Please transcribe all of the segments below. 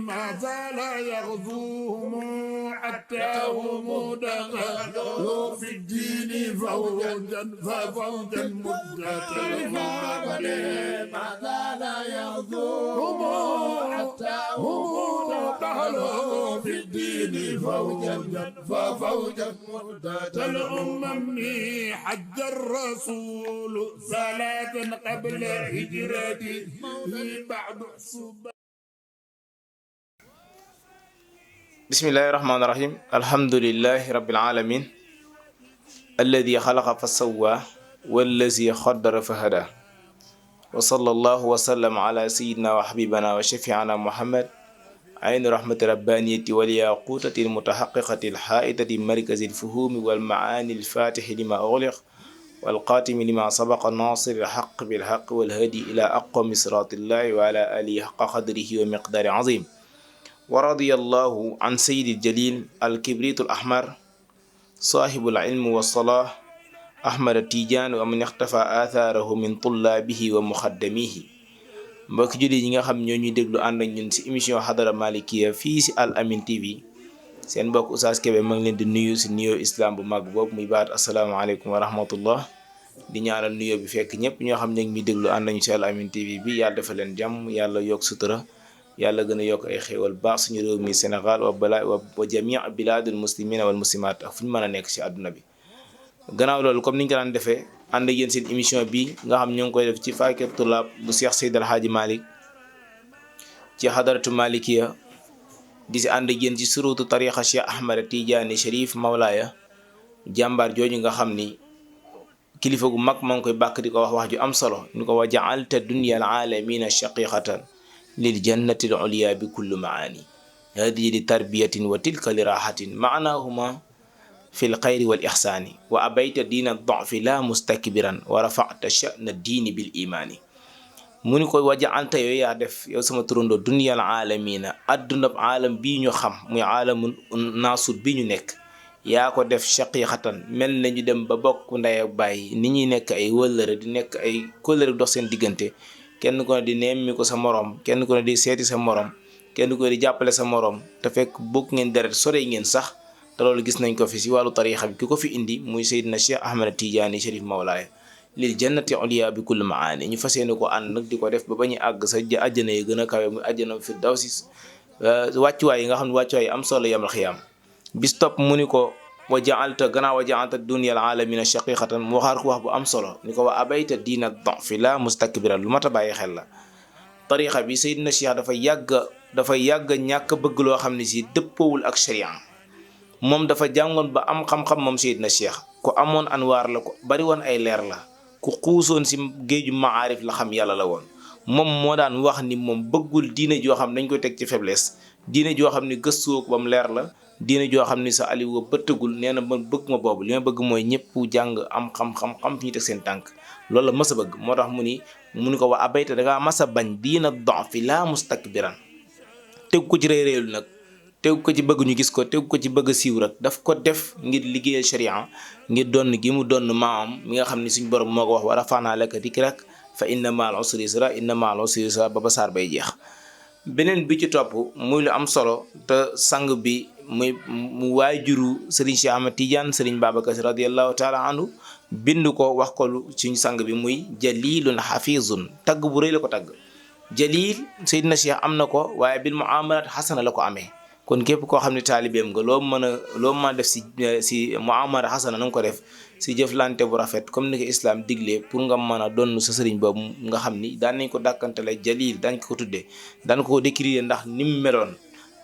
ما زال يغزوهم حتى هم دخلوا في الدين فوجا ففوجا مدة ما زال يغزوهم حتى هم دخلوا في الدين فوجا ففوجا مدة الأمم حج الرسول صلاة قبل هجرته بعد حسوب. بسم الله الرحمن الرحيم. الحمد لله رب العالمين الذي خلق فسوى والذي قدر فهدى وصلى الله وسلم على سيدنا وحبيبنا وشفيعنا محمد عين رحمة ربانية والياقوتة المتحققة الحائدة مركز الفهوم والمعاني الفاتح لما أغلق والقاتم لما سبق الناصر الحق بالحق والهدي إلى أقوم صراط الله وعلى آله حق قدره ومقدار عظيم. ورضي الله عن سيد الجليل الكبريت الأحمر صاحب العلم والصلاح أحمد التيجان ومن اختفى آثاره من طلابه ومخدميه. mbokk julli yi nga xam ñoo ñuy déglu ànd ak ñun ci émission Hadara Malikia fii ci Al Amine TV seen mbokk Oustaz Kébé ma ngi leen di nuyu ci nuyoo islam bu mag boobu muy baat asalaamaaleykum wa rahmatullah di ñaanal nuyoo bi fekk ñëpp ñoo xam ne ngi déglu ànd nañu ci Al Amine TV bi yàlla defal leen jàmm yàlla yokk sutura yàlla gën a yokk ay xéewal baax suñu réew mi Sénégal wa jamii bilaadul muslimina wal muslimaat ak fu ñu mën a nekk ci àdduna bi. gannaaw loolu comme niñ ko daan defee ànd ak yéen seen émission bi nga xam ñoo ngi koy def ci Fakir Tulab bu Cheikh Seydi El Hadji Malick ci Hadaratu Malikia di si ànd ak yéen ci surutu tariqa Cheikh Ahmad Tidiane Chérif Mawlaaya jàmbaar jooju nga xam ni kilifa gu mag moo ngi koy bàkk di ko wax ju am solo ni ko wa ja'alta dunya al aalamina shaqiqatan lil jannati al ulya bi kulli maani hadihi li tarbiyatin wa tilka li rahatin maanahuma fi lxayri wal ixsaani wa abayta diina dofi la mustakbiran wa rafata sha'na diini bil imaani mu ni ko waja'alta yooyu yaa def yow sama turandoo dunyal aalamina addunab aalam bii ñu xam muy aalamu naasut bi ñu nekk yaa ko def shaqiqatan mel na ñu dem ba bokk ndey ak bàyyi ni ñuy nekk ay wëllëre di nekk ay kóllëre dox seen diggante kenn ko ne di nemmi ko sa moroom kenn ko ne di seeti sa moroom kenn ko ne di jàppale sa moroom te fekk bokk ngeen deret sore ngeen sax te loolu gis nañ ko fi si wàllu tarixa bi ki ko fi indi muy Seydina Cheikh Ahmad Tidiane Chérif Mawlaaya lil jannati ulya bi kulli maani ñu fas yéene ko ànd nag di ko def ba ba ñu àgg sa àjjana yi gën a kawe muy àjjana firdawsi wàccuwaay yi nga xam ne wàccuwaay yi am solo yamal xiyaam bis topp mu ni ko wa ja'alta gannaaw wa ja'alta dunya al aalamina shaqiqatan mu waxaar ko wax bu am solo ni ko wa abayta diina dofi la mustakbiran lu mat a bàyyi xel la tarixa bi Seydina Cheikh dafay yàgg ñàkk bëgg loo xam ne si dëppoowul ak sharia moom dafa jàngoon ba am xam-xam moom Seydina Cheikh ku amoon anwaar la ko bari woon ay leer la ku xuusoon si géeju maarif la xam yàlla la woon moom moo daan wax ni moom bëggul diine joo xam dañ koy teg ci faiblesse diine joo xam ne gëstuwoo ko ba mu leer la diine joo xam ne sa aliwa bëttagul nee na man bëgg ma boobu li ma bëgg mooy ñëpp jàng am xam-xam fi ñu teg seen tànk loolu la mas a bëgg moo tax mu ni ko wa abayta dangaa mas a bañ diina dofi la mustakbiran teg ko ci réeréelu nag tegu ko ci bëgg ñu gis ko tegu ko ci bëgg siiw rek daf ko def ngir liggéeyal sharia ngir donn gi mu donn maam mi nga xam ne suñ borom moo ko wax wa rafa'naa laka dikrak fa inna ma'al usri yusra inna ma'al usri yusra ba ba saar bay jeex. beneen bi ci topp muy lu am solo te sang bi mu waajuru Serigne Cheikh Ahmad Tidiane Serigne Babacar Sy radiyallahu taala anhu bind ko wax ko suñ sang bi muy jalilun hafizun tagg bu rëy la ko tagg jalil Seydina Cheikh am na ko waaye bil muamalat xasana la ko amee. kon képp koo xam ne taalibeem nga loo mën a def si muamara xasana na nga ko def si jëflante bu rafet comme ni ko islam diglee pour nga mën a donn sa sëriñ boobu nga xam ni daan nañ ko dàkkantale jalil daañ ko tuddee daan ko décrire ndax ni mu meloon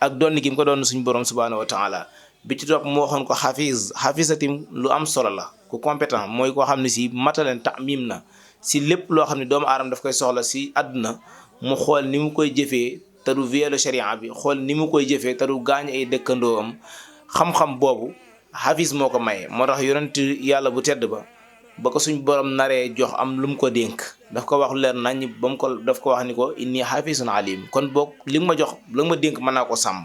ak doon gi mu ko doon suñu borom subhanahu wa taala bi ci topp mu waxoon ko xafisatim lu am solo la ku compétent mooy koo xam ne si mataleen tamim na si lépp loo xam ne doomu aadama daf koy soxla si àdduna mu xool ni mu koy jëfee te du viole sharia bi xool ni mu koy jëfee te du gaañ ay dëkkandoo am xam-xam boobu xafis moo ko maye moo tax yonent yàlla bu tedd ba ko suñ borom naree jox am lu mu ko dénk daf ko wax leer nañ ba mu ko daf ko wax ni ko inni xafisun alim kon boog li nga ma jox la nga ma dénk mën naa ko sàmm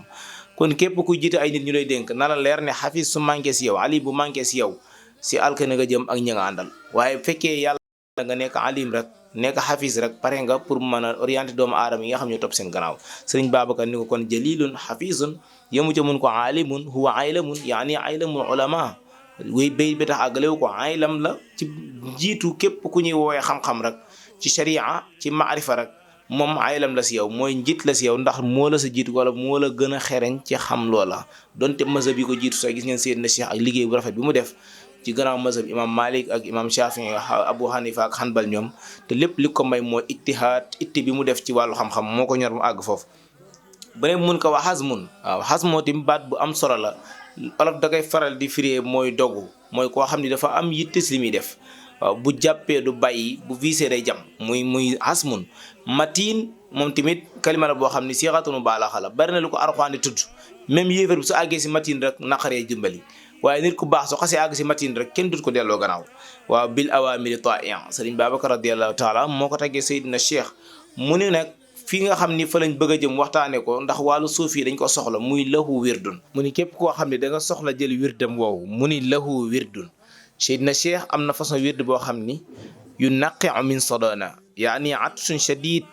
kon képp kuy jiite ay nit ñu lay dénk na la leer ne xafis su manqué si yow alim bu manqué si yow si alkane nga jëm ak ña nga àndal waaye bu fekkee yàlla nga nekk alim rek nekk xafis rek pare nga pour mën a orienter doomu aadama yi nga xam ne topp seen gannaaw sëriñ Babacar ni ko kon jalilun xafisun yemu ca mun ko aalimun huwa aylamun yaani aylamul ulama wéy béy bi tax àggalewu ko aylam la ci jiitu képp ku ñuy woowee xam-xam rek ci sharia ci maarifa rek moom aylam la si yow mooy njiit la si yow ndax moo la sa jiitu wala moo la gën a xereñ ci xam loola donte mazhab yi ko jiitu sax gis ngeen Seydina Cheikh ak liggéey bu rafet bi mu def ci gannaaw mazhab imam Malik ak imam Shafii Abu Hanifa ak Hanbal ñoom te lépp li ko may mooy ijtihaad itti bi mu def ci wàllu xam-xam moo ko ñor mu àgg foofu beneen mun ko wax xasmun waaw xasmoo tim baat bu am solo la olof da koy faral di firee mooy dogu mooy koo xam ni dafa am yitte si li muy def waaw bu jàppee du bàyyi bu visé day jam muy xasmun matiin moom tamit kalima la boo xam ni siixatunu baalaxa la bari na lu ko Alxuraan di tudd même yéefar bi su àggee si matiin rek naqaree jëmbali waaye nit ku baax su xasee àgg si matin rek kenn dut ko delloo gannaaw waaw bil awamiri ta'ian sëriñ Babacar radiyallahu taala moo ko taggee Seydina Cheikh mu ne nag fii nga xam ni fa lañ bëgg a jëm waxtaane ko ndax wàllu suuf yi dañ ko soxla muy lahu wirdun mu ni képp koo xam ne da nga soxla jël wirdam woowu mu ni lahu wirdun Seydina Cheikh am na façon wird boo xam ni yu naqiu min sadana yaani atsun shadid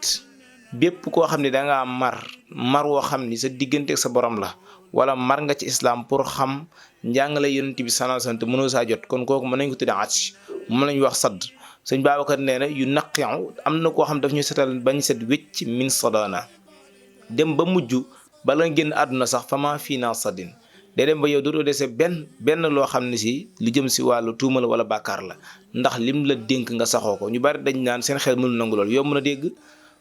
bépp koo xam ne da ngaa mar woo xam ni sa diggante ak sa borom la wala mar nga ci islam pour xam njàngale yonent bi sallallahu alayhi wasallam te mënoo saa jot kon kooku mën nañ ko tuddee atch mën nañu wax sadd sëñ Babacar nee na yu naqiu am na koo xam daf ñu setal bañ set wécc min sadana dem ba mujj bala génn àdduna sax fama fii naa saddin day dem ba yow dootoo dese benn loo xam ne si lu jëm si wàllu tuuma la wala bàkkaar la ndax lim la dénk nga saxoo ko ñu bari dañ naan seen xel mënul nangu lool yomb na dégg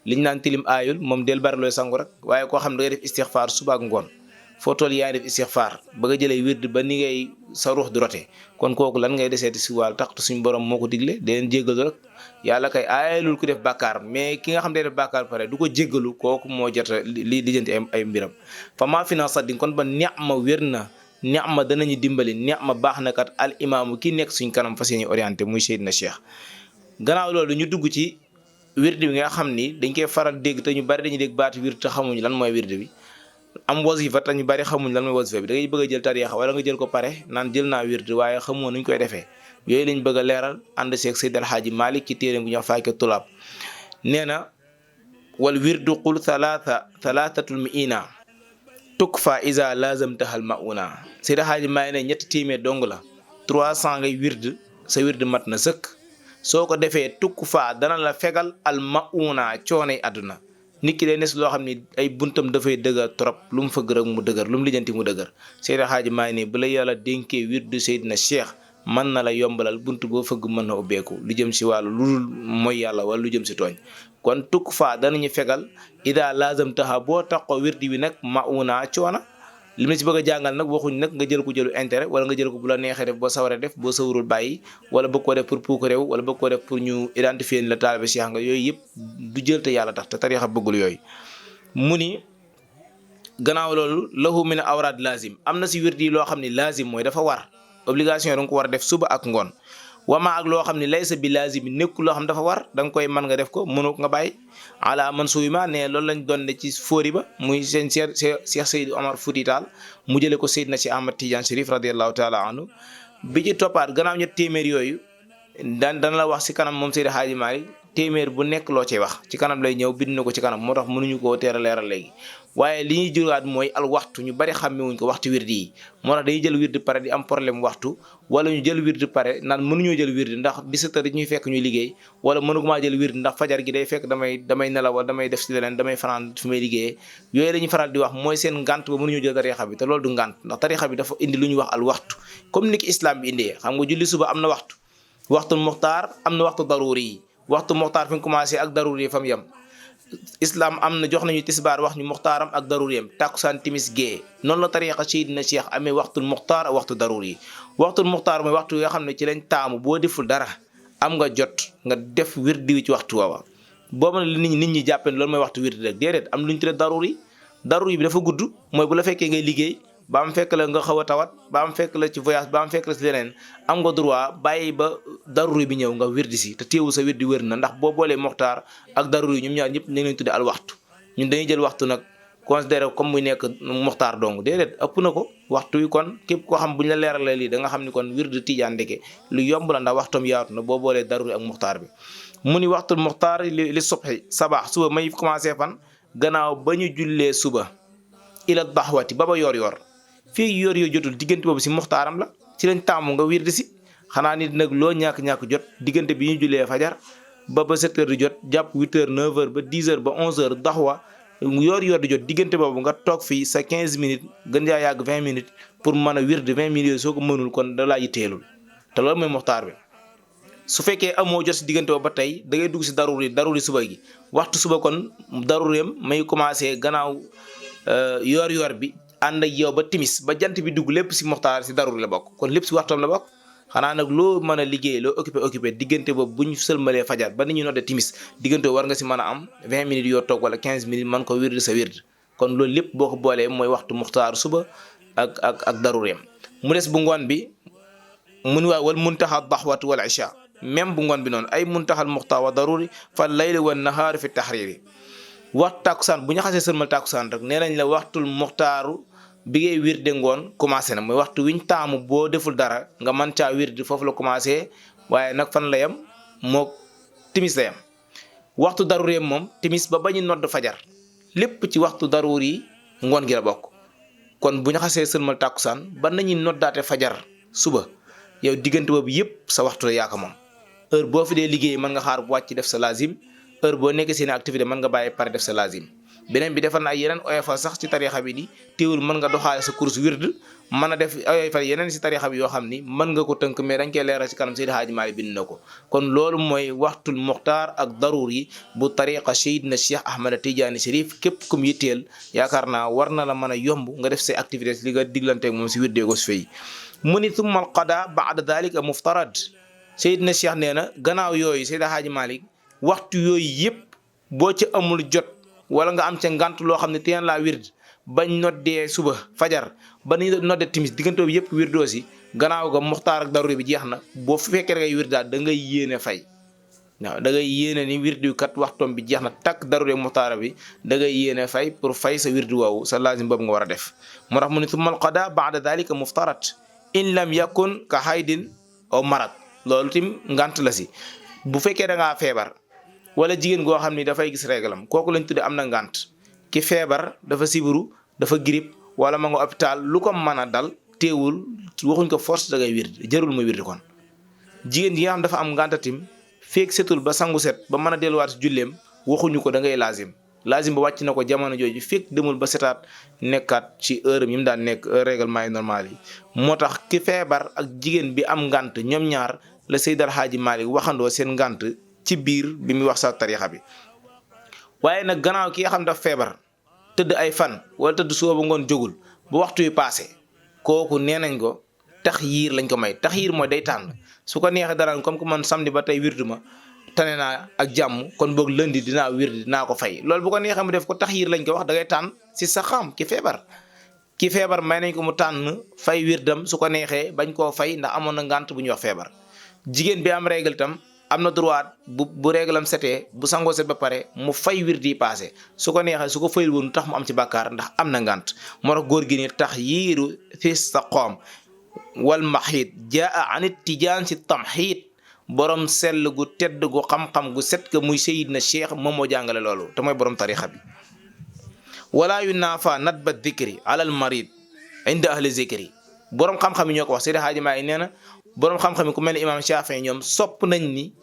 liñ naan tilim aayul moom del bari looy sangu rek waaye koo xam ne da ngay def istixfaar suba ak ngoon foo toll yaa ngi def istixfaar ba nga jëlee wird ba ni ngay sa ruux di rote kon kooku lan ngay deseeti si wàllu taxtu suñu borom moo ko digle da leen jéggalu rek yàlla kay aayalul ku def bàkkaar mais ki nga xam day def bàkkaar pare du ko jéggalu kooku moo jota li lijjanti ay mbiram fa maa fi naa saddi kon ba ni'ma wér na ni'ma danañu dimbali ni'ma baax na kat al imaamu ki nekk suñ kanam fas yéene orienté muy Seydina Cheikh gannaaw loolu ñu dugg ci wird bi nga xam ni dañ koy faral dégg te ñu bari dañuy dégg baatu wird te xamuñu lan mooy wird bi am wasifa te ñu bari xamuñ lan mooy wasifa bi da ngay bëgg a jël tariixa wala nga jël ko pare naan jël naa wird waaye xamoo nuñ koy defee yooyu lañ bëgg a leeral ànd seeg Seydi El Hadji Malick ci téere bu ñu wax Faaki Tulaab nee na wal wirdu qul thalathatul mi'ina tukfa iza lazamtahal mauna Seydi El Hadji Malick ne ñetti téeméer dong la 300 ngay wird sa wird mat na sëkk soo ko defee tukfa dana la fegal al mauna coonay àdduna nit ki day nes loo xam ni ay buntam dafay dëgër trop lu mu fëgg rek mu dëgër lu mu lijjanti mu dëgër Seydi El Hadji Malick ne bu la yàlla dénkee wirdu Seydina Cheikh mën na la yombalal bunt boo fëgg mën na ubbeeku lu jëm si wàllu lu mooy yàlla wala lu jëm si tooñ kon tukk fa danañu fegal ida lazam taxa boo taxoo wirdi bi nag mauna coona li ma si bëgg a jàngal nag waxuñ nag nga jël ko jëlu intérêt wala nga jël ko bu la neexee def boo sawaree def boo sawarul bàyyi wala bëgg ko def pour puuk réew wala bëgg ko def pour ñu identifier ni la taalibe Cheikh nga yooyu yëpp du jël te yàlla tax te tariixa bëggul yooyu mu ni gannaaw loolu lahu min awraad lazim am na si wirdi loo xam ne lazim mooy dafa war obligation yi da nga ko war a def suba ak ngoon wama ak loo xam ne laysa bi lazim nekkul loo xam dafa war da nga koy mën nga def ko mënoo ko nga bàyyi ala man suyma ne loolu lañ doon ne ci fóori ba muy seen Cheikh Seydou Omar Fouti Tall mu jële ko Seydina Cheikh Ahmad Tidiane Chérif radiallahu taala anhu bi ci toppaat gannaaw ñett téeméer yooyu dana la wax si kanam moom Seydi Hadji Malick téeméer bu nekk loo cay wax ci kanam lay ñëw bind na ko ci kanam moo tax mënuñu koo teer a leeral léegi waaye li ñuy juraat mooy al waxtu ñu bari xàmmewuñ ko waxtu wirdi yi moo tax dañuy jël wirdi pare di am problème waxtu wala ñu jël wirdi pare naan mënuñoo jël wirdi ndax 17 heures ñuy fekk ñuy liggéey wala mënugumaa jël wirdi ndax fajar gi day fekk damay nelaw wala damay def si leneen damay fanaan fi may liggéeyee yooyu la ñuy faral di wax mooy seen ngànt ba mënuñoo jël tariixa bi te loolu du ngànt ndax tariixa bi dafa indi lu ñuy wax al waxtu comme ni ki islam bi indee xam nga julli suba am na waxtu muxtaar am na waxtu daruri yi waxtu muxtaar fi nga commencé ak daruri yi fa mu yem islam am na jox nañu tisbaar wax ñu muxtaaram ak daruriyam tàkkusaan timis gée noonu la tariixa Seydina Cheikh amee waxtul muxtaar ak waxtu daruri yi waxtul muxtaar mooy waxtu yoo xam ne ci lañ taamu boo deful dara am nga jot nga def wirdi wi ci waxtu woowa boobu nag nit ñi jàppee loolu mooy waxtu wirdi rek déedéet am lu ñu tuddee daruri bi dafa gudd mooy bu la fekkee ngay liggéey ba am fekk la nga xaw a tawat ba am fekk la ci voyage ba am fekk la ci leneen am nga droit bàyyi ba daruri bi ñëw nga wirdi si te teewul sa wirdi wér na ndax boo boolee moxtaar ak daruri ñoom ñaar ñëpp ñu ngi leen tuddee al waxtu ñun dañuy jël waxtu nag considéré comme muy nekk moxtaar dong déedéet ëpp na ko waxtu wi kon képp koo xam bu ñu la leeralee lii da nga xam ni kon wirdi tijaan ndeke lu yomb la ndax waxtoom yaatu na boo boolee daruri ak moxtaar bi mu ni waxtul muxtaar li subhi sabaax suba may commencé fan gannaaw ba ñu jullee suba ila daxwati ba yor yor fii yor yor jotul diggante boobu si muxtaaram la ci lañ tàmmu nga wirdi si xanaa nit nag loo ñàkk-ñàkk jot diggante bi ñu jullee fajar ba 7 heures di jot jàpp 8 heures 9 heures ba 10 heures ba 11 heures daxwa yor di jot diggante boobu nga toog fii sa 15 minutes gën jaa yàgg 20 minutes pour mën a wirdi 20 minutes yooyu soo ko mënul kon da laa yitteelul te loolu mooy muxtaar bi su fekkee amoo jot si diggante boobu ba tey da ngay dugg si daruri suba gi waxtu suba kon darureem may commencé gannaaw yor bi ànd ak yow ba timis ba jant bi dugg lépp si muxtaar si daruri la bokk kon lépp si waxtoom la bokk xanaa nag loo mën a liggéey loo occupé diggante boobu bu ñu sëlmalee fajar ba ni ñu nodde timis diggante war nga si mën a am 20 minutes yoo toog wala 15 minutes mën ko wirdi sa wird kon loolu lépp boo ko boolee mooy waxtu muxtaaru suba ak darureem mu des bu ngoon bi mun waa wal muntaxa daxwatu wal isha même bu ngoon bi noonu ay muntaxal muxtaar wa daruri fa layli wa nahaari fi taxriiri waxtu tàkkusaan bu ñu xasee sëlmal tàkkusaan rek nee nañ la waxtul muxtaaru bi ngay wirde ngoon commencé na mooy waxtu wiñ taamu boo deful dara nga mën caa wirde foofu la commencé waaye nag fan la yam moo timis la yam waxtu darureem moom timis ba bañu nodd fajar lépp ci waxtu daruur yi ngoon gi la bokk kon bu ñu xasee sëlmal tàkkusaan ba nañuy noddaate fajar suba yow diggante boobu yëpp sa waxtu la yaaka moom heure boo fi dee liggéey mën nga xaar bu wàcc def sa lazim heure boo nekk seen activité mën nga bàyyi pare def sa lazim beneen bi defal na ay yeneen oyofal sax ci tarixa bi di teewul mën nga doxaale sa course wird mën a def oyofal yeneen ci tarixa bi yoo xam ni mën nga ko tënk mais dañ koy leeral ci kanam Seydi Hadji Malick bind na ko kon loolu mooy waxtul muxtaar ak daruur yi bu tariqa Seydina Cheikh Ahmad Tidiane Chérif képp kum yitteel yaakaar naa war na la mën a yomb nga def say activités li nga diglanteeg moom si wirdee ko si fay mu ni summa al qada baada dalika muftarad Seydina Cheikh nee na gannaaw yooyu Seydi Hadji Malick waxtu yooyu yëpp boo ci amul jot wala nga am ca ngant loo xam ne teen laa wird bañ noddee suba fajar ba ni noddee timis diggante bi yëpp wirdoo si gannaaw ga muxtaar ak daruri bi jeex na boo fekkee da ngay wirdaat da ngay yéene fay waaw da ngay yéene ni wirdu kat waxtoom bi jeex na takk daruri ak muxtaara bi da ngay yéene fay pour fay sa wirdu woowu sa lazim boobu nga war a def moo tax mu ne summa al qada baada dalika muftarat in lam yakun ka haydin aw marat loolu tim ngant la si bu fekkee da ngaa feebar wala jigéen goo xam ni dafay gis réglam kooku lañ tudde am na ngant ki feebar dafa sibiru dafa grippe wala ma nga hôpital lu ko mën a dal teewul waxuñ ko force da ngay wirdi jarul ma wirdi kon jigéen yi nga xam dafa am ngantatim feek setul ba sangu set ba mën a delluwaat julleem waxuñu ko da ngay lazim ba wàcc na ko jamono jooju fekk demul ba setaat nekkaat ci heure yi mu daan nekk règlement yi normal yi moo tax ki feebar ak jigéen bi am ngant ñoom ñaar la Seydi El Hadji Malick waxandoo seen ngant ci biir bi muy wax sa tarixa bi waaye nag gannaaw ki nga xam daf feebar tëdd ay fan wala tëdd suba ba ngoon jógul ba waxtu wi passé kooku nee nañ ko taxyiir lañ ko may taxyiir mooy day tànn su ko neexee daraan comme que man samedi ba tey wirdu ma tane naa ak jàmm kon boog lundi dinaa wirdi dinaa ko fay loolu bu ko neexee mu def ko taxyiir lañ ko wax da ngay tànn si sa xam ki feebar may nañ ko mu tànn fay wirdam su ko neexee bañ koo fay ndax amoon na ngànt bu ñuy wax feebar jigéen bi am règle tam am na droit bu réglam setee bu sangoo set ba pare mu fay wirdi yi passé su ko neexee su ko fayul woon tax mu am ci bàkkaar ndax am na ngànt moo tax góor gi ni taxyiiru fi saqoom wal maxiit jaa anit tijaan si tamxiit borom sell gu tedd gu xam-xam gu set ka muy Seydina Cheikh moom moo jàngale loolu te mooy borom tarixa bi wala yu naafa natba dikri alal marid inda ahli zikri borom xam-xam yi ñoo ko wax Seydi Hadji Malick nee na borom xam-xam yi ku mel ni imam Shafii ñoom sopp nañ ni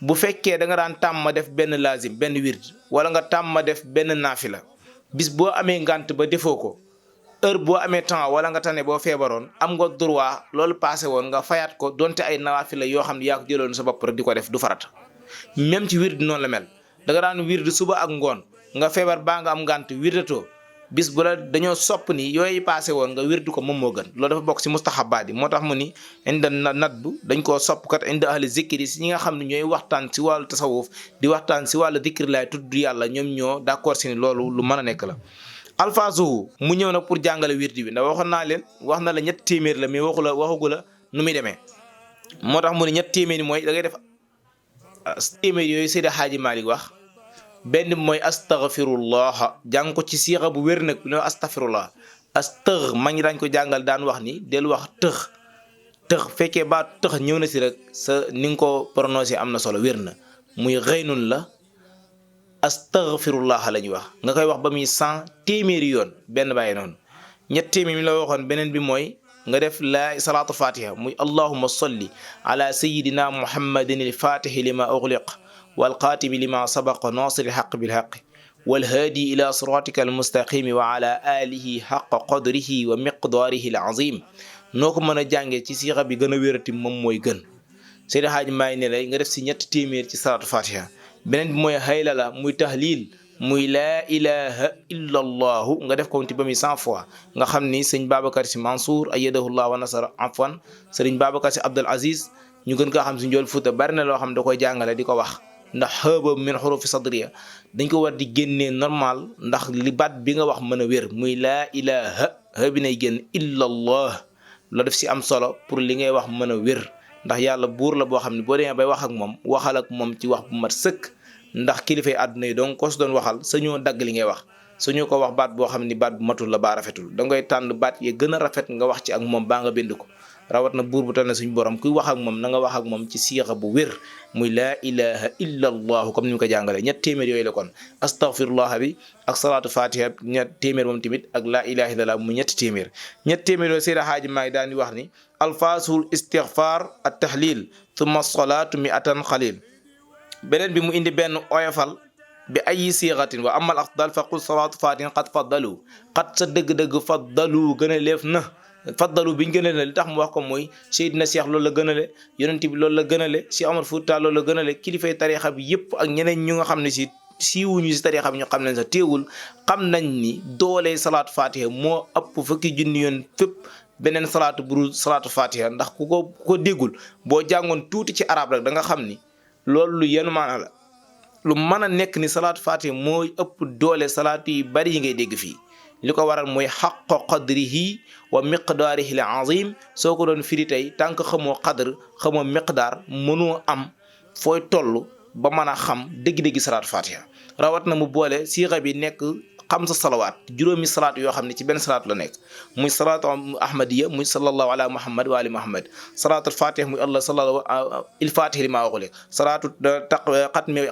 bu fekkee da nga daan tàmma def benn lazim benn wird wala nga tàmma def benn naafila bis boo amee ngant ba defoo ko heure boo amee temps wala nga tane boo feebaroon am nga droit loolu passé woon nga fayaat ko donte ay nawaafila yoo xam ne yaa ko jëloon sa bopp rek di ko def du farata même ci wird noonu la mel da nga daan wird suba ak ngoon nga feebar baa nga am ngant wirdatoo bis bu la dañoo sopp ni yooyu passé woon nga wirdu ko moom moo gën loolu dafa bokk si mustahabaat yi moo tax mu ni inda nadbu dañ koo sopp kat inda ahli zikri si ñi nga xam ne ñooy waxtaan si wàllu tasawuf di waxtaan si wàllu zikri laay tudd yàlla ñoom ñoo d'accord si ni loolu lu mën a nekk la alfazuhu mu ñëw nag pour jàngale wirdi bi ndax waxoon naa leen wax na la 3 téeméer la mais waxagu la nu muy demee moo tax mu ne 3 téeméer yi mooy da ngay def téeméer yooyu Seydi Hadji Malick wax benn bi mooy astaghfirullah jàng ko ci siixa bu wér nag no astaghfirullah astagh ma ngi daañ ko jàngal daan wax ni del wax tëx fekkee ba tëx ñëw na si rek sa ni nga ko prononcé am na solo wér na muy xëynun la astaghfirullah la ñuy wax nga koy wax ba muy 100 téeméeri yoon benn bàyyi noonu ñettee mi la waxoon beneen bi mooy nga def la salaatul fatiha muy allahumma salli ala sayidina muhammadin il fatihi lima ughliq wal xaatimi lima sabaqa nasiri lxaq bilxaqi والهادي إلى صراطك المستقيم وعلى آله حق قدره ومقداره العظيم noo ko mën a jàngee ci siixa bi gën a wérati moom mooy gën Seydi Hadji Maalik ne lay nga def si ñetti téeméer ci salaatu fatiha beneen bi mooy haylala muy tahlil muy laa ilaha illa allahu nga def ko ti ba muy 100 fois nga xam ni sëñ Babacar Si Mansour ayyadahullah wa nasara afwan sëriñ Babacar Si Abdul Aziz ñu gën kaa xam si Njool Fuuta bari na loo xam da koy jàngale di ko wax ndax xëba min xurufi sadriya dañ ko war di génnee normal ndax li baat bi nga wax mën a wér muy laa ilaha bi nay génn illa allah la def si am solo pour li ngay wax mën a wér ndax yàlla buur la boo xam ne boo demee bay wax ak moom waxal ak moom ci wax bu mat sëkk ndax kilifay àdduna yi donc ko su doon waxal sañoo dagg li ngay wax sañoo ko wax baat boo xam ni baat bu matul la baa rafetul da ngay tànn baat yi gën a rafet nga wax ci ak moom baa nga bind ko rawat na buur bu tal ne suñu borom kuy wax ak moom na nga wax ak moom ci siixa bu wér muy laa ilaha illa allahu comme ni mu ko jàngalee ñett téeméer yooyu la kon astaghfirullah bi ak salaatu fatiha ñett téeméer moom tamit ak laa ilaha illallah mu ñetti téeméer yooyu Seydi Hadji Maalik daan di wax ni alfaasul istighfar at tahlil thumma salaatu mi'atan xalil beneen bi mu indi benn oyofal bi ay siixatin wa amal afdal faqul salaatu fatiha qad faddalu qad sa dëgg-dëgg faddalu gën a leef na faddalu biñ gën a le li tax mu wax ko mooy Seydina Cheikh loolu la gën a le yonent bi loolu la gën a le Cheikh Omar Fouta loolu la gën a le kilifay tarixa bi yëpp ak ñeneen ñu nga xam ne si siiwuñu si tarixa bi ñu xam leen sa téewul xam nañ ni doolee salaatu fatiha moo ëpp fukki junni yoon fépp beneen salaatu buru salaatu fatiha ndax ku ko déggul boo jàngoon tuuti ci arab rek da nga xam ni loolu lu yenu maana la lu mën a nekk ni salaatu fatiha mooy ëpp doole salaatu yi bari yi ngay dégg fii li ko waral mooy xaqo qadrihi wa miqdaarihi al azim soo ko doon firi tey tant que xamoo qadr xamoo miqdaar mënoo am fooy toll ba mën a xam dëgg-dëgg salaatu fatiha rawat na mu boole siixa bi nekk xam sa salawaat juróomi salaat yoo xam ne ci benn salaat la nekk muy salaatu ahmadiya muy sallallahu ala muhammad wa ali muhammad salaatul fatih muy allah sallallahu il fatih li maa waxule salaatu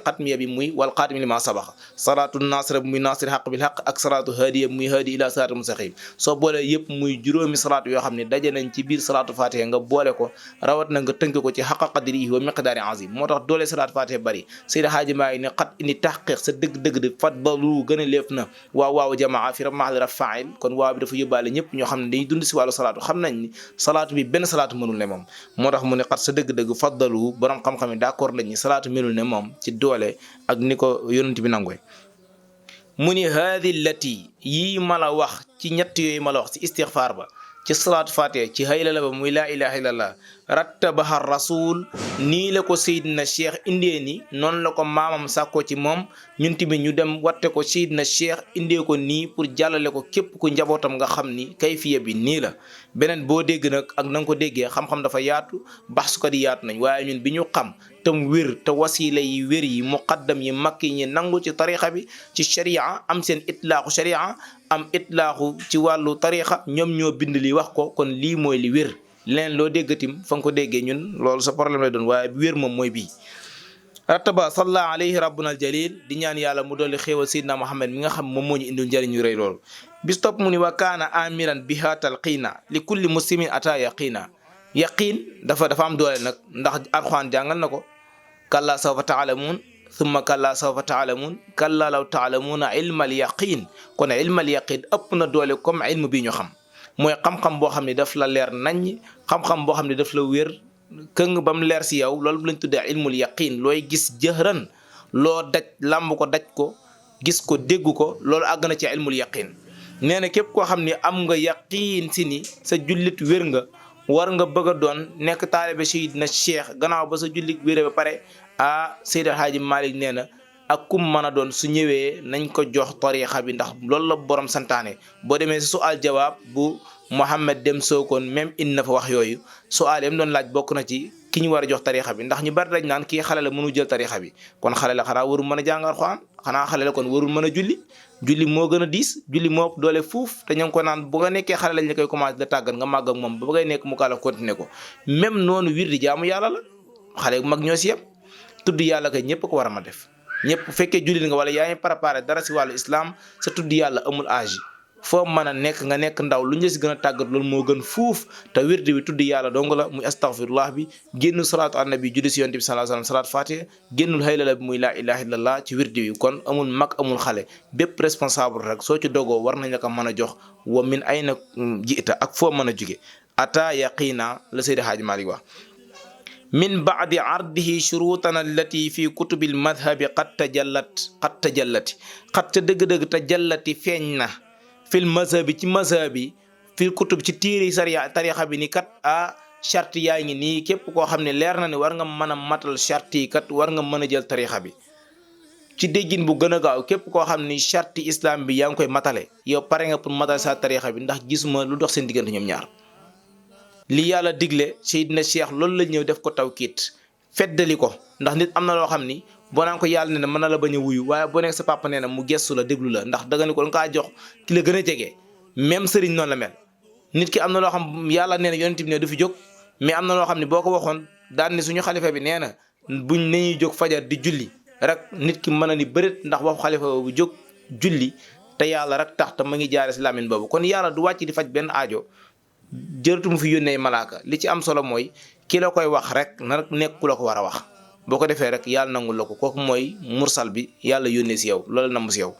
xatmiya bi muy wal xaatimi li maa sabaxa salaatu nasira bi muy nasir xaq bil xaq ak salaatu hadiya bi muy hadi ila siraatul mustaqim soo boolee yëpp muy juróomi salaat yoo xam ne daje nañ ci biir salaatu fatih nga boole ko rawat na nga tënk ko ci xaqa qadrihi wa miqdaari azim moo tax doole salaatu fatih bari Seydi Hadji Maalik ne xat indi taxqiq sa dëgg-dëgg di faddalu gën a léef na waaw jamaa fi mahal rafail kon waaw bi dafa yóbbaale ñëpp ñoo xam ne dañuy dund si wàllu salaatu xam nañ ni salaatu bi benn salaatu mënul ne moom moo tax mu ne xat sa dëgg-dëgg faddalu borom xam-xam yi d'accord lañ ni salaatu mënul ne moom ci doole ak ni ko yonent bi nangoy mu ni haadi lati yii ma la wax ci ñett yooyu ma la wax ci istixfaar ba ci salaatu fatiha ci haylala ba muy laa ilaha illallah rattabaha rasul nii la ko Seydina Cheikh indee ni noonu la ko maamam sàkkoo ci moom ñun tamit ñu dem watte ko Seydina Cheikh indee ko nii pour jàllale ko képp ku njabootam nga xam ni kayfiya bi nii la beneen boo dégg nag ak na nga ko déggee xam-xam dafa yaatu bax su ko di yaatu nañ waaye ñun bi ñu xam tam wér te wasiila yi wér yi muqaddam yi makk yi ñi nangu ci tarixa bi ci sharia am seen itlaaxu sharia am itlaaxu ci wàllu tarixa ñoom ñoo bind li wax ko kon lii mooy li wér leneen loo déggatim fa nga ko déggee ñun loolu sa problème lay doon waaye bi wér moom mooy bii rattaba salla alayhi rabbuna al jalil di ñaan yàlla mu dolli xéewal Seydina Muhammad mi nga xam moom moo ñu indil njëriñ yu rëy loolu bis topp mu ni wa kaana amiran biha talqiina li kulli muslimin ata yaqiina yaqiin dafa am doole nag ndax Alxuraan jàngal na ko kalla sawfa taalamuun thumma kalla sawfa taalamuun kalla law taalamuuna ilmal yaqiin kon ilmal yaqiin ëpp na doole comme ilmu bi ñu xam mooy xam-xam boo xam ne daf la leer naññ xam-xam boo xam ne daf la wér këng ba mu leer si yow loolu lañ tuddee ilmul yaqiin looy gis jëhran loo daj làmb ko daj ko gis ko dégg ko loolu àgg na ci ilmul yaqiin nee na képp koo xam ne am nga yaqiin si ni sa jullit wér nga war nga bëgg a doon nekk taalibe Seydina Cheikh gannaaw ba sa jullit wéré ba pare Seydi Hadji Maalik nee na ak kum mën a doon su ñëwee nañ ko jox tarixa bi ndax loolu la borom santaane boo demee si su'aal jawaab bu Mouhamed Dem Sokone même in na fa wax yooyu su'aal yam doon laaj bokk na ci ki ñu war a jox tarixa bi ndax ñu bari dañ naan kii xale la mënu jël tarixa bi kon xale la xanaa warul mën a jàng Alxuraan xanaa xale la kon warul mën a julli moo gën a diis julli moo doole fuuf te ñu ngi ko naan bu nga nekkee xale lañ la koy commencé da tàggat nga màgg ak moom ba ngay nekk mu kàlla continuer ko même noonu wir di jaamu yàlla la xale mag ñoo si yem tudd yàlla kay ñëpp ko war a ma def ñëpp bu fekkee jullit nga wala yaa ngi préparé dara si wàllu islam sa tudd yàlla amul âge foo mën a nekk nga nekk ndaw lu ñu si gën a tàggat loolu moo gën fuuf te wirdi bi tudd yàlla dong la muy astaghfirullah bi génnul salaatu annabi julli si yonent bi sallallahu alayhi wasallam salaat fatiha génnul haylala bi muy laa ilaha illallah ci wirdi bi kon amul mag amul xale bépp responsable rek soo ci dogoo war nañ la ko mën a jox wa min ayna jiita ak foo mën a jóge ata yaqina la Seydi Haaji Malick wax min baadi ardihi shurutan allati fi kutubil madhabi qad tajallati xat dëgg-dëgg tajallati feeñ na fil mazhabi ci mazhabi fil kutub ci tiiri tarixa bi ni kat charte yaa ngi nii képp koo xam ne leer na ne war nga mën a matal charte yi kat war nga mën a jël tarixa bi ci déggin bu gën a gaaw képp koo xam ni charte islam bi yaa ngi koy matale yow pare nga pour matal sa tarixa bi ndax gisuma lu dox seen diggante ñoom ñaar li yàlla digle Seydina Cheikh loolu la ñëw def ko tawkiit feddali ko ndax nit am na loo xam ni boo naan ko yàlla ne na mën na la bañ a wuyu waaye boo nekk sa papa nee na mu gestu la déglu la ndax danga ni ko nga kaa jox ki la gën a jege même sëriñ noonu la mel nit ki am na loo xam yàlla nee na yonent bi ne du fi jóg mais am na loo xam ne boo ko waxoon daan ni suñu xalifa bi nee na buñ nañuy jóg fajar di julli rek nit ki mën a ni bëreet ndax waxu xalifa bu jóg julli te yàlla rek tax te ma ngi jaare si làmmiñ boobu kon yàlla du wàcc di faj benn aajo jërëtu mu fi yónnee malaaka li ci am solo mooy ki la koy wax rek na nekk ku la ko war a wax boo ko defee rek yàlla nangul la ko kooku mooy mursal bi yàlla yónnee si yow loolu namm si yow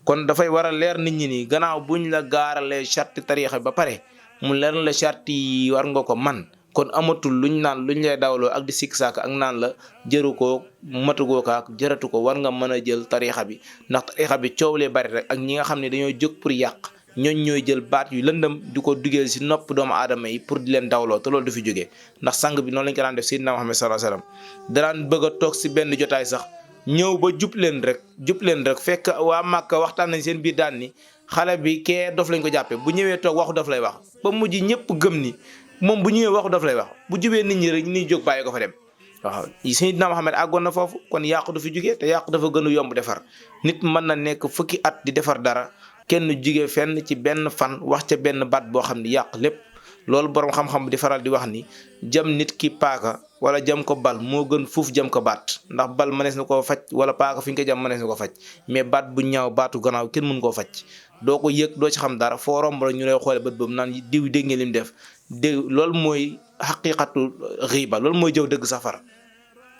kon dafay war a leer nit ñi nii gannaaw buñ la gaaralee charte tariixa ba pare mu leer la charte yi war nga ko man kon amatul luñ naan luñ lay dawloo ak di sikk saaka ak naan la jëru ko matugoo ko ak jëratu ko war nga mën a jël tariixa bi ndax tariixa bi coow lee bari rek ak ñi nga xam ne dañoo jóg pour yàq ñooñ ñooy jël baat yu lëndëm di ko duggee si nopp doomu aadama yi pour di leen dawloo te loolu du fi jógee ndax sang bi noonu lañ ko daan def Seydina Muhammad sallallahu alayhi wasallam daan bëgg a toog si benn jotaay sax ñëw ba jub leen rek fekk waa Màkka waxtaan nañ seen biir daan ni xale bi kee dof lañ ko jàppee bu ñëwee toog waxu dof lay wax ba mujj ñëpp gëm ni moom bu ñëwee waxu dof lay wax bu jubee nit ñi rek ni jóg bàyyi ko fa dem waaw Seydina Muhammad àggoon na foofu kon yàqu du fi jógee te yàqu dafa gën a yomb defar nit mën na nekk fukki at di defar dara kenn jugee fenn ci benn fan wax ca benn baat boo xam ni yàq lépp loolu borom xam-xam di faral di wax ni jam nit ki paaka wala jam ko bal moo gën fuuf jam ko baat ndax bal mënees na koo faj wala paaka fi ñu ko jam mënees na ko faj mais baat bu ñaaw baatu gannaaw kenn mën koo faj doo ko yëg doo ci xam dara foo romb rek ñu lay xoole bët boobu naan diw dégg ngeen lim def dégg loolu mooy xaqiqatu xiiba loolu mooy jëw dëgg safara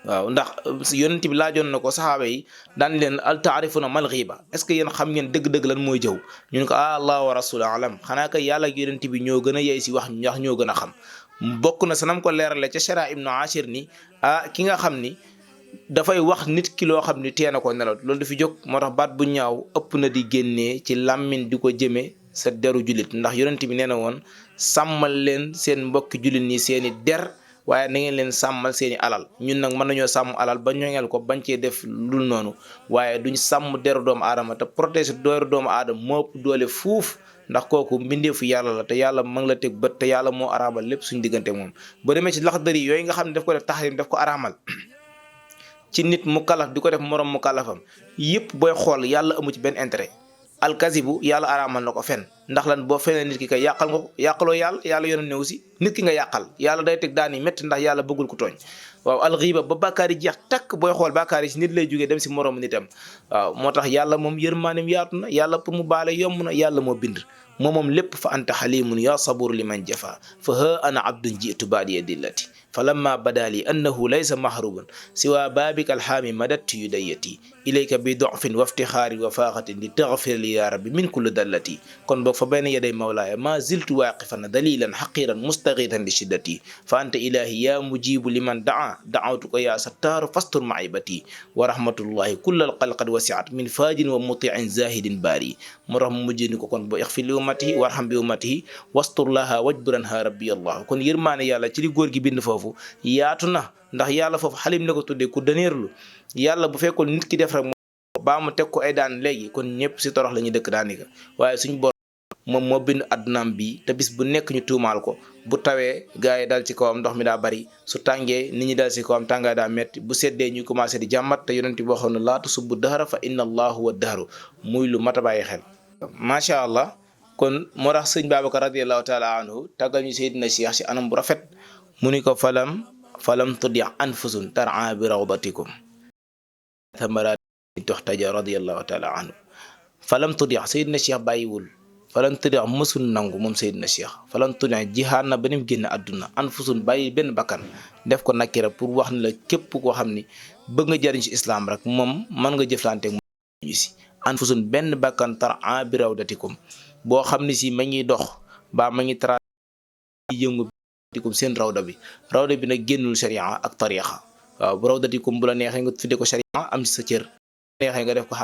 waaw ndax yonent bi laajoon na ko saxaaba yi daan leen al taarifuna mal xiiba est ce que yéen xam ngeen dëgg-dëgg lan mooy jëw ñu ne ko allah wa rasul alam xanaa kay yàlla ak yonent bi ñoo gën a yey si wax ñoo gën a xam bokk na sanam ko leerale ca Shara ibnu Ashir ni ki nga xam ni dafay wax nit ki loo xam ni tee na ko nelaw loolu du fi jóg moo tax baat bu ñaaw ëpp na di génnee ci làmmiñ di ko jëme sa deru jullit ndax yonent bi nee na woon sàmmal leen seen mbokki jullit ñi seeni der waaye na ngeen leen sàmmal seeni alal ñun nag mën nañoo sàmm alal ba ñoŋeel ko bañ cee def lul noonu waaye duñ sàmm deru doomu aadama te protéger deru doomu aadama moo ëpp doole fuuf ndax kooku mbindeefu yàlla la te yàlla ma ngi la teg bët te yàlla moo araamal lépp suñu diggante moom boo demee ci Laxdari yooyu nga xam ne daf ko def taxrim daf ko araamal ci nit mu kalaf di ko def moroom mu kalafam yëpp booy xool yàlla amu ci benn intérêt alkazibu yàlla araamal na ko fen ndax lan boo fenee nit ki kay yàqal nga ko yàqaloo yàlla yoonam ne aussi nit ki nga yàqal yàlla day teg daan yi métti ndax yàlla bëggul ko tooñ waaw alxiiba ba bàkkaar yi jeex takk booy xool bàkkaar yi si nit lay jógee dem si moroomu nitam waaw moo tax yàlla moom yërmaanem yaatu na yàlla pour mu baale yomb na yàlla moo bind moom lépp fa anta xalimun ya sabur liman jafa fa ha ana abdun jitu baadiya dillati fa lamma badali annahu laysa mahruban siwa babika alhaami madattu yudayati ilayka bi dofin waftixaarin wa faaxatin li taxfir li ya rabbi min kulli dallati kon boog fa bayna yaday mawlaaya ma ziltu waaqifan dalilan xaqiran mustagitan li shiddati fa anta ilahi ya mujibu liman daa daawtuka ya sattaaru fastur maibati wa rahmatullahi kulla alxalqad wasiat min faajin wa mutiin zahidin baari moo tax mu mujjee ni ko kon bo ixfir li ummatihi warham bi ummatihi wastur laha wajburanha rabbi allah kon yërmaane yàlla ci li góor gi bind foofu yaatu na ndax yàlla foofu xalim la ko tuddee ku daneerlu yàlla bu fekkoon nit ki def rek baa mu teg ko ay daan léegi kon ñëpp si torox la ñuy dëkk daanika waaye suñ bor moom moo bind addunaam bi te bis bu nekk ñu tuumaal ko bu tawee gars yi dal ci kawam ndox mi daa bari su tàngee nit ñi dal ci kawam tàngaay daa metti bu seddee ñu commencé di jàmmat te yonent bi waxoon na laa tasubbu dahra fa inna allah huwa dahru muy lu mat a bàyyi xel macha allah kon moo tax sëñ Babacar radiallahu taala anhu tàggal ñu Seydina Cheikh si anam bu rafet mu ni ko falam tudi anfusun tara bi rawdatikum thamaraat tuxtaja radiyallahu taala anhu falam tudix Seydina Cheikh bàyyiwul falam tudix mësul nangu moom Seydina Cheikh falam tudix jihaad na ba nim génn àdduna anfusun bàyyi benn bakkan def ko nakira pour wax ne la képp koo xam ni bëgg nga jariñ ci islam rek moom mën nga jëflanteeg moom si anfusun benn bakkan tar a bi rawdatikum boo xam ne si ma ngi dox baa ma ngi tra yëngu datikum seen rawda bi nag génnul sharia ak tariqa waaw bu rawdatikum bu la neexee nga tudde ko sharia am ci sa cër neexee nga def ko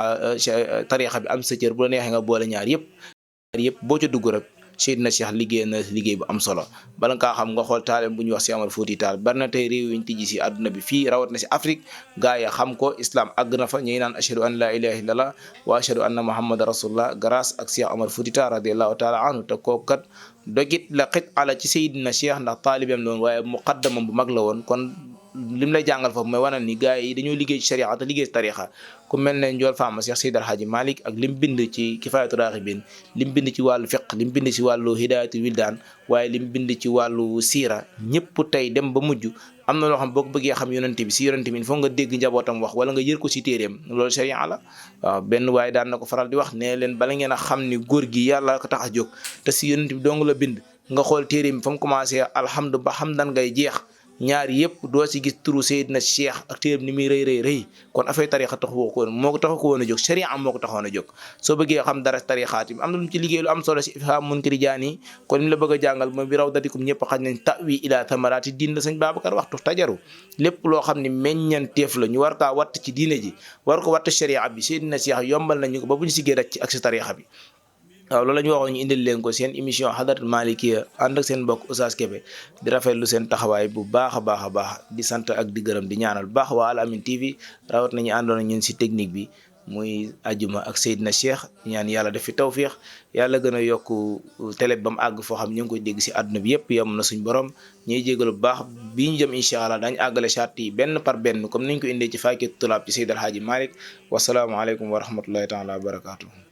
tarixa bi am sa cër bu la neexee nga boole ñaar yëpp boo ca dugg rek Seydina Cheikh liggéey na liggéey bu am solo bala nga xam nga xool taalem bu ñuy wax si Amar Fouti Taal bari na tey réew yi ñu tijji si àdduna bi fii rawat na si Afrique gaa yi xam ko islam àgg na fa ñi naan ashhadu an la ilaha illallah wa ashhadu anna muhammad rasulullah grâce ak Cheikh Amar Fouti Taal radiallahu taala anhu te kooku kat dogit la xit ala ci Seydina Cheikh ndax taalibeem la woon waaye muqaddamam bu mag la woon kon lim lay jàngal foofu mooy wanal ni gars yi dañoo liggéey ci sharia te liggéey ci tarixa ku mel ne njool faama Cheikh Seydi Alhaji Malick ak lim bind ci Kifaayatu Raaxibiin lim bind ci wàllu fiq lim bind ci wàllu hidayatul wildaan waaye lim bind ci wàllu siira ñëpp tey dem ba mujj am na loo xam boo ko bëggee xam yonente bi si yonente bi il faut nga dégg njabootam wax wala nga yër ko si téeréem loolu sharia la waaw benn waaye daan na ko faral di wax ne leen bala ngeen a xam ni góor gi yàlla ko tax a jóg te si yonente bi dong la bind nga xool téeréem fa mu commencé alhamdu ba hamdan ngay jeex ñaar yëpp doo si gis turu Seydina Cheikh ak téeréem ni muy rëy kon affaire tarixa taxu ko moo ko taxu ko woon a jóg sharia moo ko taxoon a jóg soo bëggee xam dara tarixaat yi am na lu mu ci liggéey lu am solo si ifham munkari jaani kon li la bëgg a jàngal mooy bi rawdatikum ñëpp xaj nañ tawi ila thamaraati diin la sëñ Babacar waxtu tajaru lépp loo xam ne meññanteef la ñu war kaa watt ci diine ji war ko watt sharia bi Seydina Cheikh yombal nañu ko ba bu ñu siggee rek ci ak si tarixa bi waaw loolu la ñu waxoon ñu indil leen ko seen émission Hadratul Malikiya ànd ak seen mbokk Oustaz Kébé di rafetlu seen taxawaay bu baax a baax di sant ak di gërëm di ñaanal baax waa Al Amine TV rawat nañu àndoon ak ñun si technique bi muy ajuma ak Seydina Cheikh ñaan yàlla def fi tawfiix yàlla gën a yokk télé ba mu àgg foo xam ñu ngi koy dégg si àdduna bi yëpp yem na suñ borom ñuy jégalu bu baax bi ñu jëm incha allah dañu àggale charte yi benn par benn comme niñ ko indee ci Faakihatu Tulaab ci Seydi Alhaaji Malick wasalaamualeykum wa rahmatullahi taala wa barakaatu.